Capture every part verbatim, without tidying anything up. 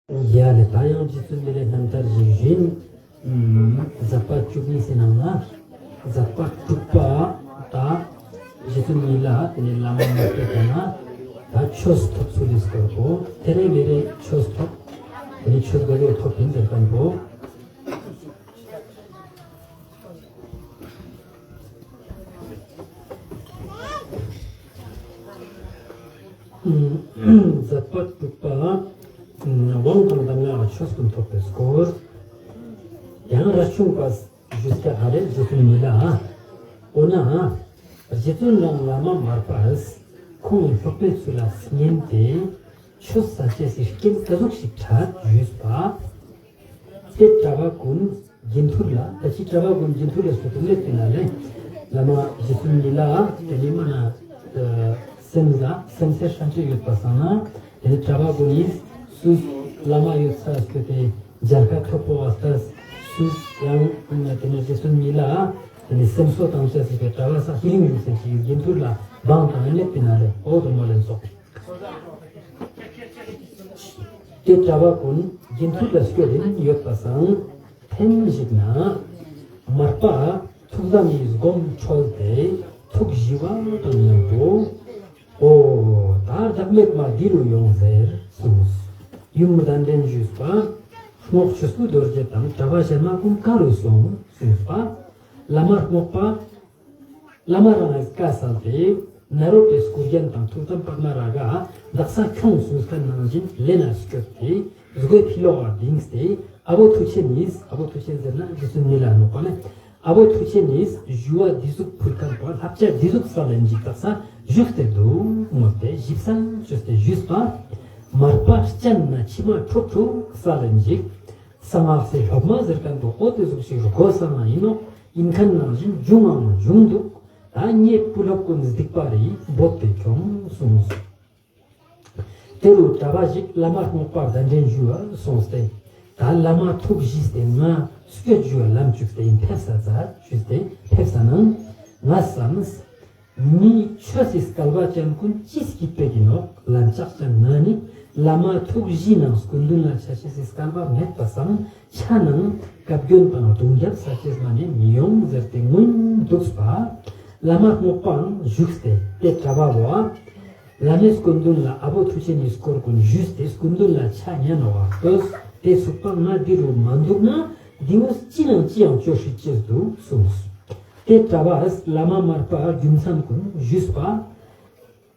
ཡ་ལེ། ད་ཡང་རྗེ་བཙུན་མི་ལའི་རྣམ་ཐར་ཞིག་བཞིན། ཨམ། མཛད་པ་བཅུ་གཉིས་སི་ནང་ལ་མཛད་པ་དྲུག་པ། ད་རྗེ་བཙུན་མི་ལ་དེ་ནས་བླ་མ་མ་སྐྱེས་ཀ་ན་ད་ཆོས་ཐོབ་ཚུལ་ལི་སྐོར་པོ། དེ་རིང་མི་རེ་ཆོས་ཐོབ། དེ་ནས་ཆོས་ག་གེ་ཐོབ་ཡིན་ཟེར་མཁན་པོ། མཛད་པ་དྲུག་པ། དབང་དང་གདམས་ངག་ཆོས་ཀུན་ཐོབ་པའི་སྐོར། ཡང་རས་ཆུང་པ་ཞུས་ཀྱག་ཧ་ལེ་རྗེ་བཙུན་མི་ལ། འོ་ན་རྗེ་བཙུན་རང་བླ་མ་མར་པས་ཁོང་ངི་སློབ་དཔོན་ཚུལ་ལ་བསྙེན་ཏེ་ཆོས་ཟ་ཅེས་སི་རྐྱེན་ག་ཟུག་ཞིག་ཕྲད་ཞུས་པ། ཏེ་གྲྭ་པ་གུན་རྒྱན་ཐུར་ལ། ད་ཅི་གྲྭ་པ་གུན་རྒྱན་ཐུར་ལ་སུ་ཏུ་ལེབ་ཏེ་ན་ལེ། བླ་མ་རྗེ་བཙུན་མི་ལ་དེ་ནི་མ་ན་སེམས་ལ་སེམས་སེ་ཧྲན་ཏེ་ཡོད་པ་སང་ན། དེ་ནི་གྲྭ་པ་གུན་ནི་སུ་བླ་མ་ཡོད་ས་སུ་ཏེ་མཇལ་ཁ་ཐོབ་པོ་བ་ས་སུ་ཡང་དེ་ནི་རྗེ་བཙུན་མི་ལ་དེ་ནི་སེམས་གསོ་བཏང་ཅེས་སི་ཕིའ་གྲྭ་པ་ས་ཧི་ལིང་ཡོད་སེ་ཅིག་རྒྱན་ཐུར་ལ་བང་དང་ལེབ་ཏེ་ན་ལེ། འོ་དོ་མོ་ལེན་སོགས། ཏེ་གྲྭ་པ་གུན་རྒྱན་ཐུར་ལ་སྐྱོད་དེ་ཡོད་པ་སང་ཐེངས་ཤིག་ན་མར་པ་ཐུགས་དམ་ནི་སྒོམ་འཕྲོད་དེ་ཐུགས་ཞི་བ་དང་མཉམ་དུ། འོ་ད་བདག་མེད་མ་འདི་རུ་ཡོང་ཟེར་གསུངས། ཡུམ་གདན་འདྲེན་ཞུས་པ། རྔོག་ཆོས་སྐུ་རྡོ་རྗེ་དང་གྲྭ་པ་གཞན་མ་གུན་ག་རུ་སོང་གསུངས་པ། བླ་མ་རྔོག་པ། བླ་མ་རང་ངི་བཀའ་སལ་ཏེ་ནཱ་རོ་པའི་སྐུ་རྒྱན་དང་ཐུགས་དམ་པདྨ་རཱ་ག་དག་ས་ཁྱོང་གསུངས་མཁན་ནང་བཞིན་ལེན་ན་སྐྱོད་དེ་སྒོའི་ཕི་ལོག་ག་ལྡིངས་ཏེ་ཨ་བོ་མཐུ་ཆེན་ནི། ཨ་བོ་མཐུ་ཆེན་ཟེར་ན་རྗེ་བཙུན་མི་ལ་ནོག་པ་ལེ། ཨ་བོ་མཐུ་ཆེན་ནི་ཞུ་བ་འདི་ཟུག་ཕུལ་མཁན་པོ་བསླབ་བྱ་འདི་ཟུག་སལ་ལེན་ཅིག་དག་ས་བཞུགས་ཏེ་འདུག་མོལ་ཏེ་ཞིབ་གསལ་བཅོས་ཏེ་ཞུས་པ། མར་པ་སྤྱན་ན་མཆི་མ་ཁྲུག་ཁྲུག་སལ་ལེན་ཅིག་གསང་སྔགས་སི་སློབ་མ་ཟེར་མཁན་པོ་འོ་ཏེ་ཟུག་ཞིག་དགོས་ས་མ་ཡིན་ནོག་ཡིན་མཁན་ནང་བཞིན་བྱུང་ངང་བྱུང་འདུག་ད་ངའི་བུ་སློབ་གུན་སྡིག་པ་རེ་བོར་ཏེ་ཁྱོང་གསུངས། ཏེ་རུ་གྲྭ་པ་ཞིག་བླ་མ་རྔོག་པ་གདན་འདྲེན་ཞུ་བར་སོང་སྟེ། ད་བླ་མ་ཐུགས་བཞི་སྟེ་ང་སྐྱོད་ཞུ་བ་ལམ་བཅུག་སྟེ་ཡིན་ཕེབས་ས་ཙ་ཞུས་ཏེ་ཕེབས་ས་ནང་ང་བསམས། མི་ཆོས་སི་སྐལ་བ་ཅན་གུན་ཅི་སྐྱིད་པོ་ཡིན་ནོག་ལན་ཆགས་ཅན་ང་ནི་བླ་མ་ཐུགས་བཞི་ནང་སྐུ་མདུན་ལ་ཆ་ཅེས་སི་སྐལ་བ་མེད་པ་སང་ཆ་ནང་བཀའ་བཀྱོན་དང་རྡུང་རྡེག་ས་ཅེས་མ་ནེ་མི་ཡོང་ཟེར་ཏེ་ངུན་འདུགས་པ། བླ་མ་རྔོག་པའང་བཞུགས་ཏེ་ཏེ་གྲྭ་པ་བོ་བླ་མའི་སྐུ་མདུན་ལ་ཨ་བོ་མཐུ་ཆེན་ནི་སྐོར་གུན་ཞུས་ཏེ་སྐུ་མདུན་ལ་ཆ་ཉན་ནོག་པ་ལྟོས་ཏེ་ཚུགས་པ་ང་འདི་རུ་མ་འདུག་ན་འདི་བོ་ཅི་ནང་ཅི་ཡང་བཅོ་ཤེས་ཅེས་འདུག་གསུངས། ཏེ་གྲྭ་པས་བླ་མ་མར་པ་རྒྱུ་མཚན་གུན་ཞུས་པ།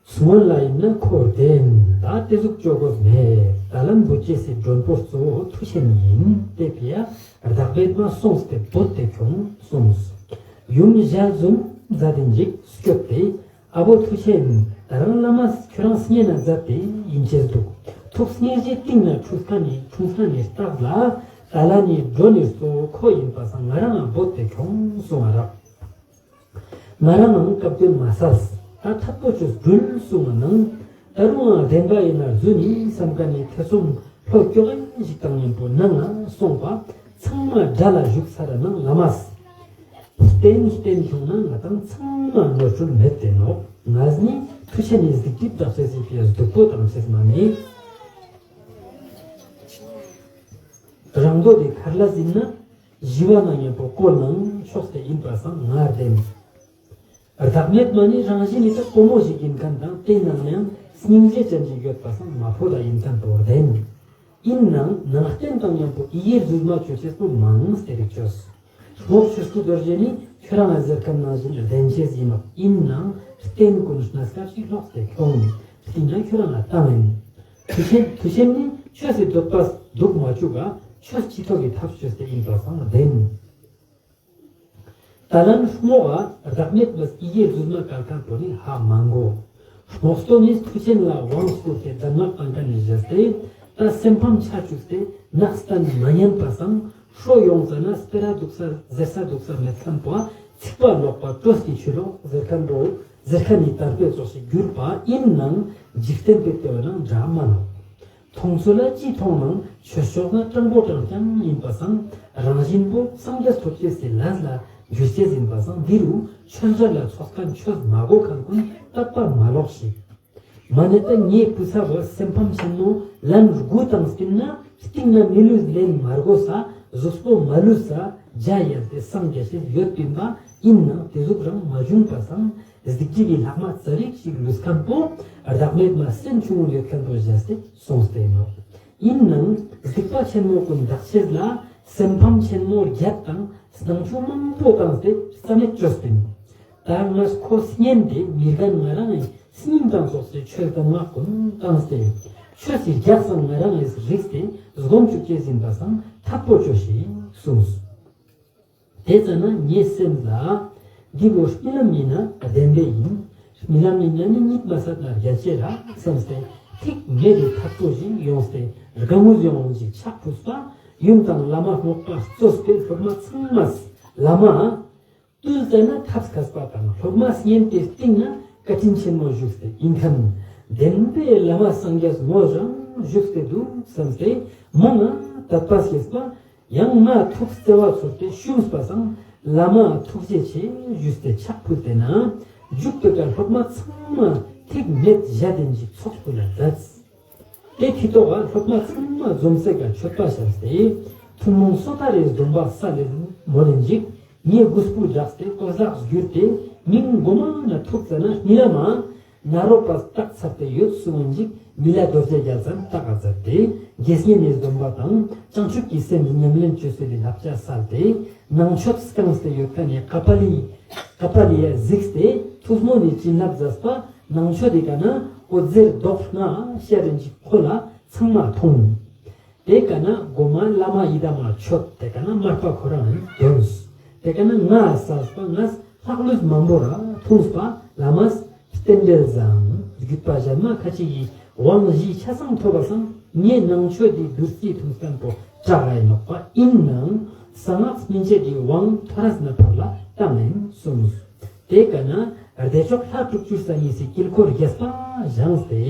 སྔོན་ལ་ཡིན་ན་ཁོ་བདེན། ད་ཏེ་ཟུག་བཅོ་དགོས་མེད། ད་ལན་བུ་ཅེས་སི་མགྲོན་པོ་གཙོ་བོ་མཐུ་ཆེན་ཡིན། ཏེ་ཕིའ་བདག་མེད་མ་སོང་སྟེ་བོས་ཏེ་ཁྱོང་གསུངས། ཡུམ་ཞལ་འཛུམ་མཛད་དེ་འཇིགས་སྐྱོབ་སྟེ་ཨ་བོ་མཐུ་ཆེན་ད་རང་བླ་མ་ཁྱོ་རང་བསྙེན་ན་མཛད་དེ་ཡིན་ཅེས་འདུག་ཐུགས་བསྙེན་བཞེས་སྟིང་ན་འཁྲུངས་མཁན་ནི་འཁྲུངས་མཁན་ནི་རྟགས་ལ་ད་ལན་ནི་མགྲོན་ནི་གཙོ་བོ་ཁོ་ཡིན་པ་སང་ང་རང་ང་བོས་ཏེ་ཁྱོང་གསུང་བ་རག་ང་རང་ངང་བཀའ་བཀྱོན་མ་སལ། ད་ཐག་པོ་ཆོས་འགྲུལ་གསུང་བ་ནང་ད་རུང་ང་བདེན་པ་ཡིན་ན་རྫུན་ཡིན་བསམ་མཁན་ནི་ཐེ་ཚོམ་ལྷོད་སྐྱོ་ངན་ཞིག་དང་མཉམ་པོ་ནང་ང་སོང་པ་ཚང་མ་དགྲ་ལ་བཞུགས་ཚར་ནང་བླ་མས། བསྟེན་བསྟེན་བྱུང་ན་ང་དང་ཚང་མ་ནོར་འཁྲུལ་མེད་དེ་ནོག་ང་ནི་མཐུ་ཆེན་ནི་གཟིགས་སྒྲིབ་དག་ཆེས་སི་ཕིའ་སྡུག་པོ་དང་ཆེས་མ་ནི། རང་དོ་དེ་ཁར་ལ་ཟིན་ན། ཞི་བ་ན་མཉམ་པོ་བཀོལ་ནང་ཆོག་སྟེ་ཡིན་པ་སང་ང་བདེན། བདག་མེད་མ་ནི་རང་བཞིན་ནི་ད་ཀོ་མོ་ཞིག་ཡིན་མཁན་དང་དེ་ནང་ནའང་སྙིང་རྗེ་ཅན་ཞིག་ཡོད་པ་སང་མ་ཕོད་ད་ཡིན་མཁན་པོ་བདེན། ཡིན་ནའང་ནང་བསྟན་དང་མཉམ་པོ་ཡི་གེ་རྫུན་མ་བཅོ་ཅེས་པོ་མང་སྟེ་རིག་ཅོས། རྔོག་ཆོས་སྐུ་རྡོ་རྗེ་ནི་ཁྱོ་རང་ང་ཟེར་མཁན་ནང་བཞིན་བདེན་ཅེས་ཡིན་ནོག་ཡིན་ནའང་རྟེན་ཀུན་གནས་སྐབས་ཤིག་ལོག་སྟེ་ཁྱོང་། སྟིང་ན་ཁྱོ་རང་ང་བཏང་ཡིན། མཐུ་ཆེན་མཐུ་ཆེན་ནི་ཆོས་སི་འདོད་པ་སྡུག་མ་བཅུག་ག་ཆོས་ཅི་ཐོག་གི་ཐབས་ཅོས་ཏེ་ཡིན་པ་སང་བདེན། ད་ལན་རྔོག་ག་བདག་མེད་མས་ཡི་གེ་རྫུན་མ་བཀལ་མཁན་པོ་ནི་ཧ་མ་གོ། རྔོག་སྟོན་ནི་མཐུ་ཆེན་ལ་དབང་བསྐུར་ཏེ་གདམས་ངག་བཏང་མཁན་ནི་ཞེས་ཏེ་ད་སེམས་ཕམ་ཆ་བཅུག་སྟེ་ནགས་བསྟན་མ་ཉན་པ་སང་ཧྲོ་ཡོང་ཙ་ན་སྤེ་ར་འདུག་ས་ཟེར་ས་འདུག་ས་མེད་མཁན་པོ་ཚིག་པ་ལོག་པ་གྲོས་ཀྱི་ཆུ་ལོག་ཟེར་མཁན་པོ་ཟེར་མཁན་ནི་དར་པའི་ཙོགས་ཤིག་གྱུར་པ་ཡིན་ནའང་འཇིག་རྟེན་པའི་ལྟེ་བ་ནང་འདྲ་མ་ནོག་མཐོང་ཚུལ་ལ་ཅི་མཐོང་ནའང་ཆོས་ཕྱོགས་ན་སྤྲང་པོ་སྤྲང་རྐྱང་ཡིན་པ་སང་རང་བཞིན་པོ་སངས་རྒྱས་ཐོབ་ཅེས་སི་ལས་ལ་འགྱུར་ཅེས་ཡིན་པ་སང་འདི་རུ་ཆོས་འབྲེལ་ལ་ཚོགས་མཁན་ཆོས་མ་གོ་མཁན་ཀུན་དད་པ་མ་ལོག་ཞིག་མ་ནེ་ད་ངའི་བུ་ཚ་བོ་སེམས་ཕམ་ཆེན་མོ་ལན་དགུ་དང་སྟིང་ན་ སྟིང་ན་མི་ལུས་ལེན་མ་དགོས་ས། གཟུགས་པོ་མ་ལུས་ས། འཇའ་ཡལ་ཏེ་སངས་རྒྱས་ཤེས་ཡོད་པིན་པ། ཨིན་ནའང་ཏེ་ཟུག་རང་མ་བྱུང་པ་སང་། གཟི་བརྗིད་ཀྱི་ལྷག་མ་ཙ་རིག་ཞིག་ལུས་ཁན་པོ། བདག་མེད་མ་སེམས་ཆུང་ངུ་ཡོད་ཁན་པོ་བཞག་སྟེ་སོང་སྟེ་ཨིན་ནོག། ཨིན་ནའང་སྡིག་པ་ཆེན་མོ་ཀུན་དག་ཅེས་ལ། སེམས་ཕམ་ཆེན་མོ་བརྒྱད་དང་། སྣང་ཆུང་མང་པོ་བཏང་སྟེ་རྩ་མེད་ཅོས་པིན། ད་ང་ཁོ་སྙན་ཏེ་མི་རྒན་ང་རང་ངི་སྙིང་དང་ཚོགས་སེ་ཆོས་གདམས་ངག་ཀུན་བཏང་སྟེ། ཆོས་སི་རྒྱགས་སང་ང་རང་ངི་རིགས་ཏེ་སྒོམ་བཅུག་ཅེས་ཨིན་པ་སང་ཐག་པོ་ཅོས་ཤིག་གསུངས། ཏེ་ཙ་ན་ངའི་སེམས་ལ། འདི་བོ་རྨི་ལམ་ཨིན་ན་བདེན་པའི་ཨིན། རྨི་ལམ་ཨིན་ན་ནི་གཉིད་མ་སད་ན་རྒྱལ་ཅེས་རག་བསམས་ཏེ། ཐིག་མེད་དེ་ཐག་པོ་ཞིག་ཡོངས་ཏེ་དགའ་མོས་ཡོང་ཞིག་ཕྱག་ཕུལ་པ། ཡུམ་དང་བླ་མ་རྙོག་པ་གཙོས་པའི་སློབ་མ་ཚང་མས་བླ་མ་བཏུལ་ཙ་ན་ཐབས་མཁས་པ་དང་སློབ་མ་སྙན་ཏེ་སྟིང་ན་བཀའ་དྲིན་ཆེན་མོ་བཞུགས་ཏེ་ཨིན་ཁན། བདེན་པའི་བླ་མ་སངས་རྒྱས་མོ་རང་བཞུགས་ཏེ་འདུག་བསམས་ཏེ་མོ་ང་དད་པ་སྐྱེས་པ། ཡང་ང་ཐུགས་བརྩེ་བ་ཚོར་ཏེ་ཞུས་པ་སང་བླ་མ་ཐུགས་རྗེ་ཆེ་ཞུས་ཏེ་ཕྱག་ཕུལ་ཏེ་ན་མཇུག་པའི་ཀ་སློབ་མ་ཚང་མ་ཐིག་མེད་ཞལ་ཏེ་ཞིག་ཚོགས་ཕུལ་ལ་མཛད། ཏེ་ཐི་ཏོག་ག་སློབ་མ་ཚང་མ་འཛོམས་སའི་ཀ་མཆོད་པ་བཤམས་ཏེ་ཐུན་མོང་སོ་ཐར་རི་སྡོམ་པ་སལ་ལེ་མོ་ལེན་ཞིག་ངའི་གུས་པུ་བསྒྲགས་ཏེ་གོས་ལག་བསྒྱུར་ཏེ་མིང་གོ་མ་ན་ཐུག་ཙ་ན་རྨི་ལམ་མ། ནཱ་རོ་པ་རྟགས་ཚར་ཏེ་ཡོད་གསུངས་ཞིག་མི་ལ་རྡོ་རྗེ་རྒྱལ་མཚན་རྟགས་ཀ་མཛད་དེ་དགེ་བསྙེན་ནི་སྡོམ་པ་དང་བྱང་ཆུབ་ཀྱི་སེམས་ཉམས་ལེན་བཅོས་སའི་བསླབ་བྱ་སལ་ཏེ་ནང་མཆོད་བསྐངས་ཏེ་ཡོད་ཁན་ནི་ཀ་པ་ལི་ཀ་པ་ལི་ཡ་གཟིགས་ཏེ་ཐུགས་སྨོན་ནི་བྱིན་རླབས་མཛད་པ་ནང་མཆོད་དེ་ཀ་ན་འོད་ཟེར་མདོག་ལྔ་ཤར་རིན་ཞིག་ཁོ་ལ་ཚང་མ་མཐོང་། ཏེ་ཀ་ན་གོ་མ་བླ་མ་ཡི་དམ་མ་མཆོད་ཏེ་ཀ་ན་མར་པ་ཁོ་རང་ནི་དོན། ཏེ་ཀ་ན་ང་སལ་པ་ངས་ལྷག་ལུས་མང་པོ་ར་ཐུངས་པ་བླ་མས་རྟེན་འབྲེལ་བཟང་། བརྒྱུད་པ་གཞན་མ་ཁ་ཅིག་གི་དབང་བཞི་ཆ་ཚང་ཐོབ་པ་སང་ངའི་ནང་མཆོད་དེ་བདུད་རྩིའི་ཐུངས་ཁན་པོ་དྲག་ག་ཨིན་ནོག་པ། ཨིན་ནའང་གསང་སྔགས་སྨིན་བྱེད་དེ་དབང་ཐོ་རས་ན་ཕར་ལ་བཏང་ཨིན་གསུངས། ཏེ་ཀ་ན་བདེ་མཆོག་ལྷ་དྲུག་ཅུ་རྩ་གཉིས་སི་དཀྱིལ་འཁོར་རྒྱས་པ་བཞེངས་ཏེ་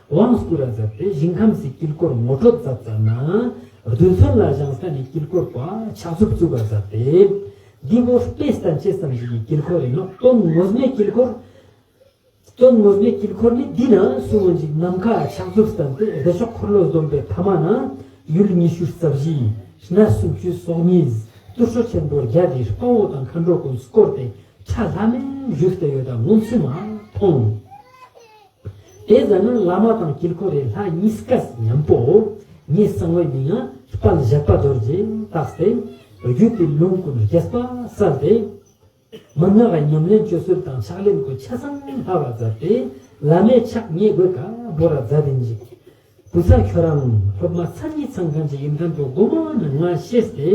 དབང་བསྐུར་ར་མཛད་དེ་ཞིང་ཁམས་སི་དཀྱིལ་འཁོར་ངོ་སྤྲོད་མཛད་ཙ་ན་རྡུལ་ཚོན་ལ་བཞེངས་ས་ནི་དཀྱིལ་འཁོར་པ་ཕྱག་མཛུབ་བཙུགས་པ་མཛད་དེ། འདི་བོ་དཔེ་བསྟན་ཅེས་ཙམ་ཞིག་གི་དཀྱིལ་འཁོར་ཨིན་ནོག། དོན་ངོ་མའི་དཀྱིལ་འཁོར། དོན་ངོ་མའི་དཀྱིལ་འཁོར་ནི་འདི་ན་གསུངས་ཞིག་ནམ་མཁའ་ཕྱག་མཛུབ་བསྟན་ཏེ་བདེ་མཆོག་འཁོར་ལོ་སྡོམ་པའི་ཐ་མ་ན་ཡུལ་ཉི་ཤུ་རྩ་བཞི་གནས་སུམ་ཅུ་སོ་གཉིས་དུར་ཁྲོད་ཆེན་པོ་བརྒྱད་དེ་དཔའ་བོ་དང་མཁའ་འགྲོ་ཀུན་བསྐོར་ཏེ་ཁྲ་ལྷམ་མེ་བཞུགས་ཏེ་ཡོད་ད་མངོན་སུམ་མ་མཐོང་། ཏེ་ཟ་ན་བླ་མ་དང་དཀྱིལ་འཁོར་རི་ལྷ་གཉིས་ཀ་མཉམ་པོ་ངའི་གསང་བའི་མིང་ང་དཔལ་བཞད་པ་རྡོ་རྗེ་བཏགས་ཏེ་རྒྱུད་དེ་ལུང་ཀུན་རྒྱས་པ་སལ་ཏེ། མན་ངག་གི་ཉམས་ལེན་བཅོས་ཚུལ་དང་ཕྱག་ལེན་ཀུན་ཆ་ཚང་ལྷབ་པ་མཛད་དེ་བླ་མའི་ཕྱག་ཉེ་དགོས་ཀ་བོར་ར་མཛད་དེ་ཞིག་བུ་ཚ་ཁྱོད་རང་སློབ་མ་མཚན་ཉིད་ཚང་མཁན་ཅིག་ཨིན་མཁན་པོ་གོ་མ་ན་ང་ཤེས་ཏེ་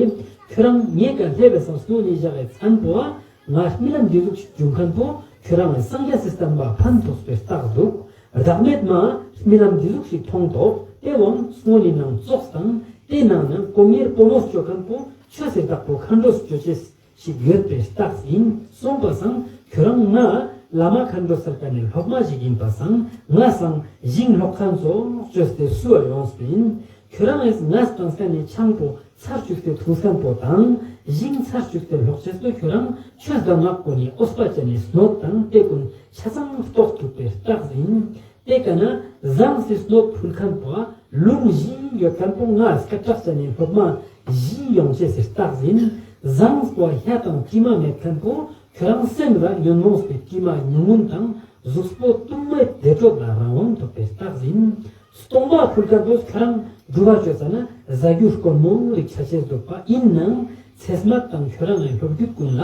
ཁྱོད་རང་ངའི་ཀ་ལྷེབ་པའི་སང་སྣོན་ནི་བཞག་གི་མཚན་པོ་ཨ་ང་རྨི་ལམ་འདི་ཟུག་ཞིག་བྱུང་མཁན་པོ་ཁྱོད་རང་ལ་སངས་རྒྱས་སི་བསྟན་པ་ཕན་ཐོགས་པའི་རྟགས་འདུག་བདག་མེད་མ་རྨི་ལམ་འདི་ཟུག་ཞིག་མཐོང་དོག་ཏེ་བོའང་སྔོན་ནི་ནང་ཙོགས་དང་ཏེ་ནང་ན་དཀོན་གཉེར་སྤོ་མོ་སྤྱོད་མཁན་པོ་ཆོས་སི་བདག་པོ་མཁའ་འགྲོ་སྤྱོད་ཅེས་ཞིག་ཡོད་པའི་རྟགས་ཨིན་གསུངས་པ་སང་ཁྱོད་རང་ང་བླ་མ་མཁའ་འགྲོ་སལ་མཁན་ནི་སློབ་མ་ཞིག་ཨིན་པ་སང་ང་སང་ཞིང་སློག་མཁན་ཙོགས་བཅོས་ཏེ་བསུ་བ་ཡོངས་པ་ཨིན། ཁྱོད་རང་ངས་ང་བཏང་མཁན་ནི་ཆང་པོ་ཚར་བཅུག་སྟེ་འཐུང་མཁན་པོ་དང་ཞིང་ཚར་བཅུག་སྟེ་སློག་ཅེས་པོ་ཁྱོད་རང་ཆོས་གདམས་ངག་ཀུན་ནི་འོས་པ་ཅན་ནི་སྣོད་དང་ཏེ་ཀུན་ཆ་ཚང་རྟོགས་ཐུབ་པའི་རྟགས་ཨིན། ཏེ་ཀ་ན་ཟངས་སི་སྣོད་ཕུལ་མཁན་པོ་ལུང་བཞི་ཡོད་མཁན་པོ་ང་སྐད་གྲགས་ཅན་ནི་སློབ་མ་བཞི་ཡོང་ཅེས་སི་རྟགས་ཨིན། ཟངས་པོ་ཧྱ་དང་དྲི་མ་མེད་མཁན་པོ་ཁྱོད་རང་སེམས་ར་ཉོན་མོངས་པའི་དྲི་མ་ཉུང་ངུན་དང་གཟུགས་པོ་གཏུམ་མོའི་བདེ་དྲོད་ལ་རང་དབང་ཐོབ་པའི་རྟགས་ཨིན། སྟོང་པ་ཕུལ་མཁན་པོ་ཁྱོད་རང་སྒྲུབ་པ་བཅོས་ཙ་ན་བཟའ་རྒྱུ་དཀོན་མོ་རིགས་ཆ་ཅེས་འདུག་པ་ཨིན་ནའང་ཚེ་སྨད་དང་ཁྱོད་རང་ངི་སློབ་རྒྱུད་ཀུན་ལ་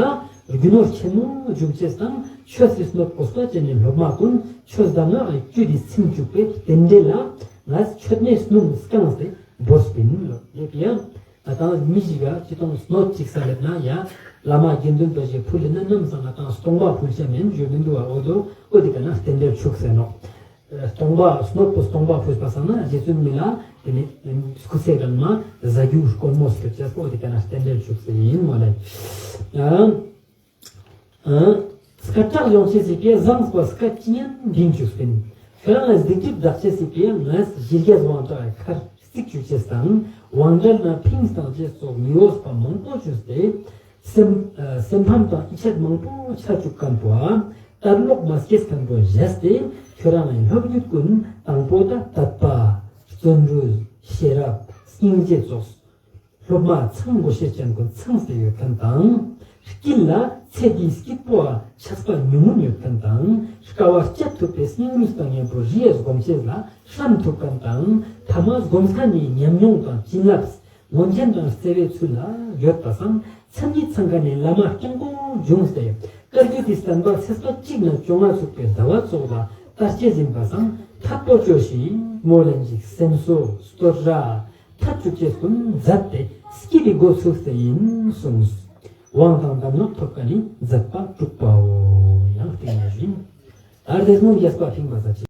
རྒྱུ་ནོར་ཆེན་མོ་འབྱུང་ཅེས་དང་ཆོས་སི་སྣོད་འོས་པ་ཅན་ནི་སློབ་མ་ཀུན་ཆོས་གདམས་ངག་གི་བཅུད་དེ་ཚིམ་བཅུག་པའི་རྟེན་འབྲེལ་ལ་ང་མཆོད་མེ་སྣུམ་བསྐངས་ཏེ་བོར་སྤིན་ལོ་ལེབ་ཡང་ད་ལྟ་མི་ཞིག་ག་ཅི་དང་སྣོད་ཅིག་ས་ལེབ་ན་ཡ་བླ་མ་དགེ་འདུན་པ་ཞིག་ཕུལ་ལེ་ན་ནམ་སང་ང་དང་སྟོང་པ་ཕུལ་ཆ་མེན་ཞུ་མི་འདུག་བ། འོ་དོ་འོ་དེ་ཀ་ན་རྟེན་འབྲེལ་བཅུག་ཟེར་ནོག་སྟོང་པ་སྣོད་པོ་སྟོང་པ་ཕུལ་པ་སང་ན་རྗེ་བཙུན་མི་ལ་དེ་ནི་སྐུ་ཚེ་གང་མ་བཟའ་རྒྱུ་དཀོན་མོ་སྐྱོབ་ཅེས་པོ་དེ་ཀ་ན་རྟེན་འབྲེལ་བཅུག་ཟེར་ཡིན་མོ་ལེ། ཨ་ཨ་སྐད་གྲགས་ཡོང་ཅེས་སི་ཕིའ་ཟངས་པོ་སྐད་ཅི་ཉན་འབྲིང་བཅུག་སྤིན། ཁྱོད་རང་ལ་སྡིག་སྒྲིབ་དག་ཅེས་སི་ཕིའ་ངས་ཞི་རྒྱས་དབང་དྲག་མཁར་རྩིག་བཅུག་ཅེས་དང་དབང་གྲལ་ན་ཕིང་བཏང་ཅེས་སོགས་ཉི་འོད་པ་མང་པོ་བཅུག་སྟེ། སེམས་ཨ་སེམས་ཕམ་དང་ཡིད་ཆད་མང་པོ་ཆ་བཅུག་མཁན་པོའམ་ལྟར་ལོག་མ་སྐྱེས་མཁན་པོ་བཞེས་ཏེ་ཁྱོད་རང་ངི་སློབ་རྒྱུད་ཀུན་དང་པོ་ད་དད་པ། བརྩོན་འགྲུས། ཤེས་རབ། སྙིང་རྗེ་ཙོགས། སློབ་མ་ཚང་དགོས་ཤེས་ཅན་ཀུན་ཚང་སྟེ་ཡོད་མཁན་དང་། དཀྱིལ་ལ་ཚེ་འདིའི་སྐྱིད་པོའ་ཆགས་པ་ཉུང་ངུན་ཡོད་མཁན་དང་། དཀའ་བ་སྤྱད་ཐུབ་པའི་སྙིང་ནུས་དང་མཉམ་པོ་རི་ཡ་སྒོམ་ཤེས་ལ་བསམ་ཐུབ་མཁན་དང་། ཐ་མ་སྒོམ་མཁན་ནི་ཉམས་མྱོང་དང་བྱིན་རླབས། མངོན་མཁྱེན་དང་བརྩེ་བའི་ཚུལ་ལ་ཡོད་པ་སང་། མཚན་ཉིད་ཚང་མཁན་ནི་བླ་མ་སྤྲང་པོ་བྱུང་སྟེ། བཀའ་བརྒྱུད་དེ་བསྟན་པ་ཚེས་པ་གཅིག་ནས་བཅོ་ལྔ་ཚུགས་པའི་ཟླ་བ་ཙོགས་ལ་དར་ཅེས་ཡིན་པ་སང་། ཐག་པོ་ཆོད་ཤིག་མོ་ལན་ཅིག་སེམས་གསོ་བསྟོད་ར་ཐབས་བཅུག་ཅེས་ཀུན་མཛད་དེ་སྐྱིད་པའི་འགོ་ཚུགས་ཏེ་ཡིན་གསུངས། དབང་དང་གདམས་ངག་ཐོབ་མཁན་ནི་མཛད་པ་དྲུག་པའོ། ཡང་སྟེང་ནས་བཞིན། ཨར་དེ་སྔོན་རྒྱས་པ་ཕིང་བ་ཟ་ཆེ།